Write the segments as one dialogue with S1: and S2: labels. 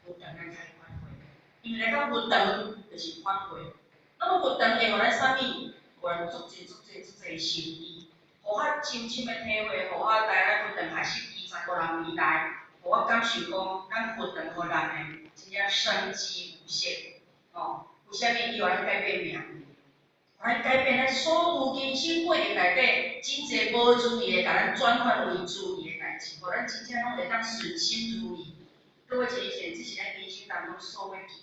S1: 佛堂來開法會，因為來到佛堂就是法會。那麼佛堂會予咱啥物？予咱足濟足濟足濟心意，予我深深的體會，予我來咱佛堂學習25、6年來，予我感受講，咱佛堂予人的真正生機無限。哦，為啥物？伊予咱改變命運，予咱改變咱所有人生過程內底真濟無如意的，共咱轉換為如意的代誌，予咱真正攏會當順心如意。各位淺顯，這是咱人生當中所欲求。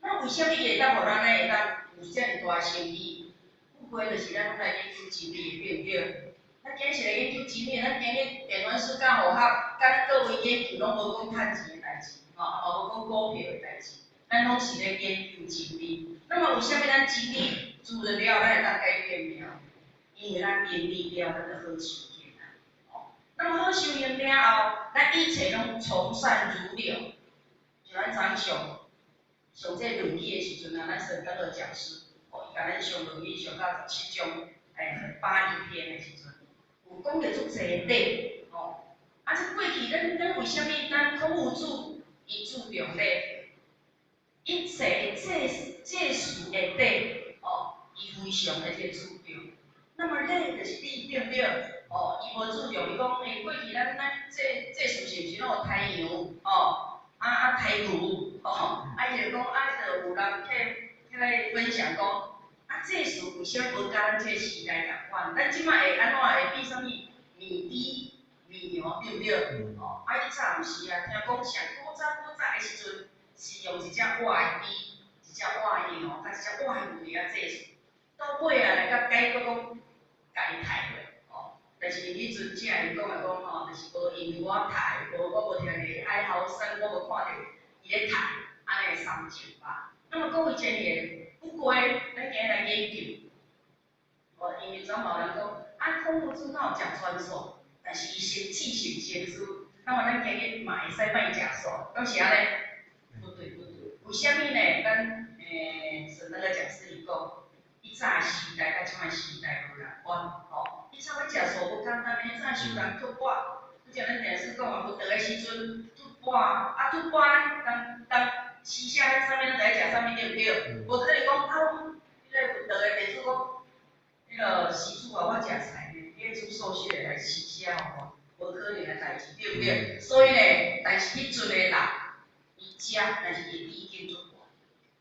S1: 那為啥物伊會當予咱會當有遮爾大生意？不過就是咱攏來研究真理，對毋對？咱今日是來研究真理，咱今日電源師佮佛學，佮各位研究攏無講趁錢的代誌，吼，也無講股票的代誌，咱攏是咧研究真理。那麼為啥物咱真理做了了，咱會當改變命？因為咱明理了，咱就好修行啊。哦，那麼好修行了後，咱一切攏從善如流。就咱昨上上這論語的時陣啊，咱神燈的講師，哦，伊共咱上論語上到17章，八佾篇的時陣，有講著足濟禮，吼。啊，這過去咱為啥物咱孔夫子伊注重禮，一切的祭祀的禮，哦，伊非常的這個注重。那麼禮就是禮，對毋對？哦，伊無注重，伊講過去咱祭祀是毋是攏有殺羊，哦？啊殺牛，吼，啊伊就講啊，就有人起來分享講，啊祭祀為啥物無佮咱這個時代仝款？咱這擺會按怎會變啥物麵豬、麵牛，對毋對？哦，啊以早毋是啊，聽講上古早古早的時陣，是用一隻活的豬、一隻活的羊，佮一隻活的牛佇遐祭祀，到尾啊來甲解決講，共伊刣落，哦。但是彼陣正伊講來講吼，就是無因為我刣，無我無聽著哀嚎聲，我無看著伊咧刣，按呢三情吧。那麼各位前賢，不過咱今日來研究，哦，因為總有人講，啊，孔夫子哪有食全素？但是伊先至聖先師，那麼咱今日嘛會使莫食素，敢是按呢？不對不對，為啥物呢？咱神那個講師伊講，以早時代佮這擺時代無仝款，吼。以早欲食素無簡單呢，早時人吐粿，拄才咱電視講啊，佛道的時陣吐粿，啊吐粿，當當時下啥物咱就愛食啥物，對毋對？無可能講啊，彼個佛道的地主講，彼個施主啊，我食菜呢，你愛煮素食的來施捨予我，無可能的代誌，對毋對？所以呢，但是彼陣的人，伊食，但是伊的意境足懸，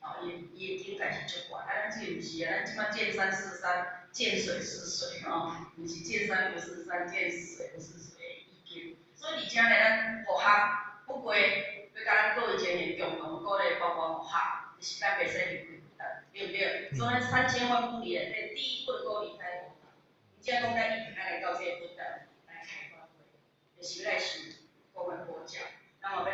S1: 哦，伊的境界是足懸，啊，咱這毋是啊，咱這擺見山是山，見水是水，吼，毋是見山不是山，見水不是水的意境。所以佇遮呢，咱佛學不過欲共咱各位前賢共同鼓勵，包括佛學，就是咱袂使離開佛堂，對毋對？所以咱3000萬步里內底，第一步閣離開佛堂。才講咱一定愛來到這個佛堂來開法會，就是欲來受講的佛教，咱嘛欲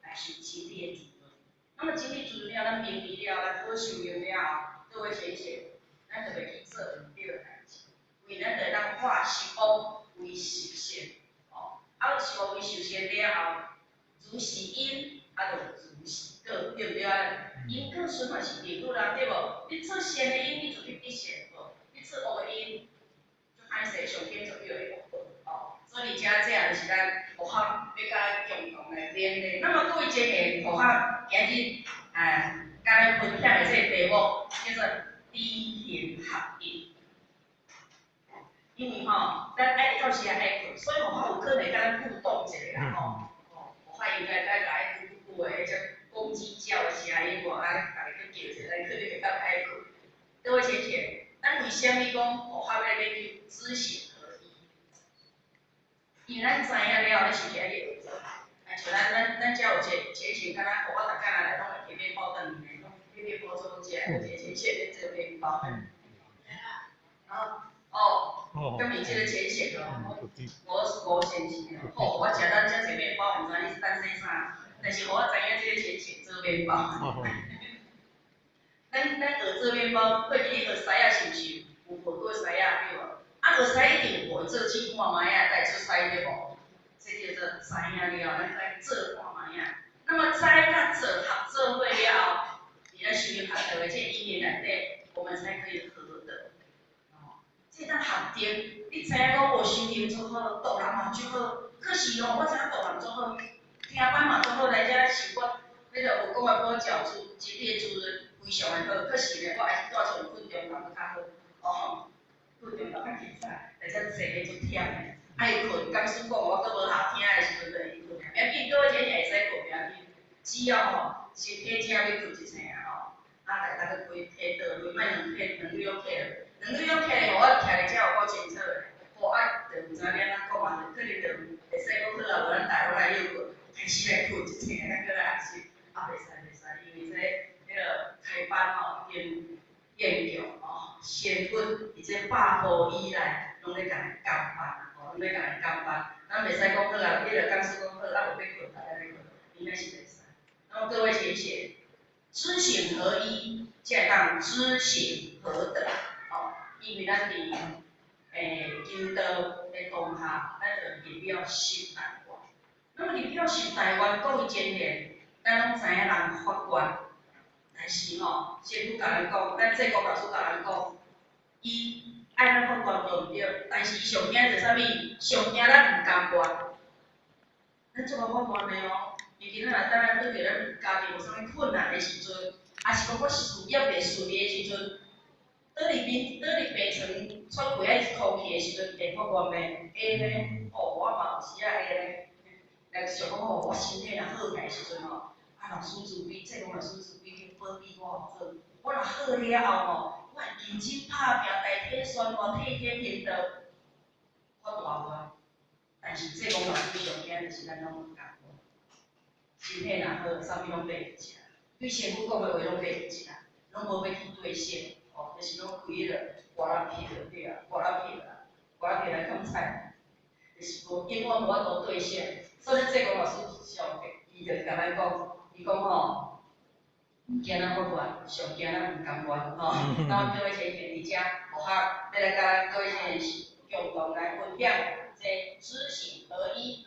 S1: 來受真理的滋潤。那麼真理滋潤了，咱明理了，咱好修行了後，各位淺顯，咱就袂去做毋對的代誌，因為咱就會當化十惡為十善，哦，啊，十惡為十善了後，如是因，啊，就如是果，對毋對啊？因果循環是定律啦，對無？你做善的因，你就去得善報；你做惡的因，就歹勢上天就叫會惡報，哦。所以遮這就是咱佛學欲共咱共同來勉勵。那麼各位前賢，佛學今日啊，共咱分享的這個題目叫做知行合一。因為吼，咱愛到時愛睏，所以佛學有可能共咱互動一下啦，吼。哦，佛學應該該共愛咕咕咕的，彼隻公雞叫的聲音無？啊，逐家去叫一下，咱可能會當愛睏。各位淺顯，咱為啥物講佛學欲研究知行合一？因為咱知影了，咱是毋是愛去學做？啊，像咱遮有一個淺顯，敢若我逐工來攏會提麵包轉去呢，攏買麵包做攏食，一個淺顯咧做麵包。啊，哦，敢是這個淺顯哦，吳先生，好，我食咱遮濟麵包，毋知你是擔心啥，但是予我知影這個淺顯做麵包。咱學做麵包，過去你學師仔是毋是有學過師仔對無？啊，學師一定有學做試看覓仔，再出師對無？這叫做知影了，咱再做看覓仔。那麼知佮做合做伙了後，佇咱修行學道的這個因緣內底，我們才可以合得。哦，這當合定，你知影講我修行做好，度人嘛足好，可是哦，我知影度人足好，聽班嘛足好，來遮受我彼個讲我保教主真理的滋润非常的好，可是呢，我还是住像困中昼阁较好，哦，困中昼较精彩，而且坐咧足忝的，爱困，讲师讲我阁无效听的时阵就会困，袂要紧，各位姐姐会使困，袂要紧，只要吼身体正欲困一醒吼，啊，逐逐个开提倒落，莫两提两蕊拢提落，两蕊拢提落，我徛伫遮有够清楚的，吼啊，就毋知欲按怎讲啊，可能就会使讲好啊，无咱大家拢来歇困，开始来困一醒，咱阁来学习，啊，袂使袂使，因为这彼个开班吼已经研究吼，仙佛伫这百波以来，拢咧共人监班，吼，拢咧共人监班，咱袂使讲好啊，彼个讲师讲好，啊无欲困，大家咧困，应该是袂使。那么各位浅显，知行合一，才会当知行合德，吼，因为咱伫求道的当下，咱就入了十大愿。那么入了十大愿，各位前贤，咱拢知影人发愿，但是吼，师父共咱讲，咱济公老师共咱讲，伊爱咱发愿无毋对，但是伊上惊就啥物？上惊咱毋甘愿。咱足够发愿的哦，尤其咱若等咱拄著咱家己有啥物困难的时阵，抑是讲我事业袂顺利的时阵，倒伫眠，倒伫病床喘气爱空气的时阵，会发愿袂？会呢，哦，我嘛有时仔会呢。来想讲吼，我身体若好起来的时阵吼，啊，老师慈悲，济公老师慈悲去保庇我好，我若好了后吼，我会认真拍拚，代天宣话，替天行道，发大愿。但是济公老师上惊就是咱拢毋甘愿，身体若好，啥物拢欲食，对师父讲的话拢欲食，拢无欲去兑现，哦，就是拢开彼个瓜仔皮对啊，瓜仔皮啦，瓜仔皮来囥菜，就是无永远无法度兑现。所以济公老师上，伊就共咱讲，伊讲吼，毋惊咱发愿，上惊咱毋甘愿吼。那各位浅显伫遮，予较欲来共咱各位浅显共同来分享这知行合一。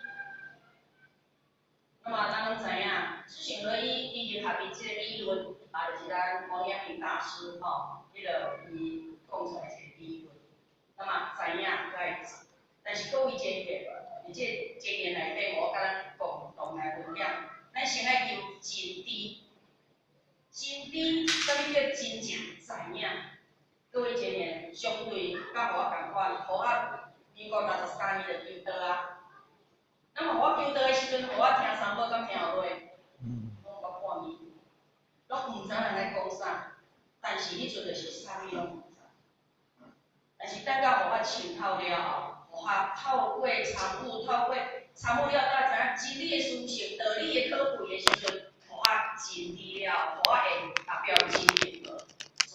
S1: 那么咱拢知影，知行合一已经合一这个理论，啊，就是咱王阳明大师吼，彼个伊讲出来一个理论。那么知影阁爱做，但是各位浅显，伫这经验内底，我共咱共同来分享。咱先爱求真知，真知，啥物叫真正知影？各位浅显，相对佮我仝款，予我民国63年就求道啊。那么我求道的时阵，予我听三宝，敢听有落？拢捌半暝，拢毋知人咧讲啥。但是彼阵就是啥物拢毋知。但是等到予我穿透了后，予我透过参悟，透过参悟了，才知影真理的殊胜，道理的可贵的时阵，予我真知了，予我会达标真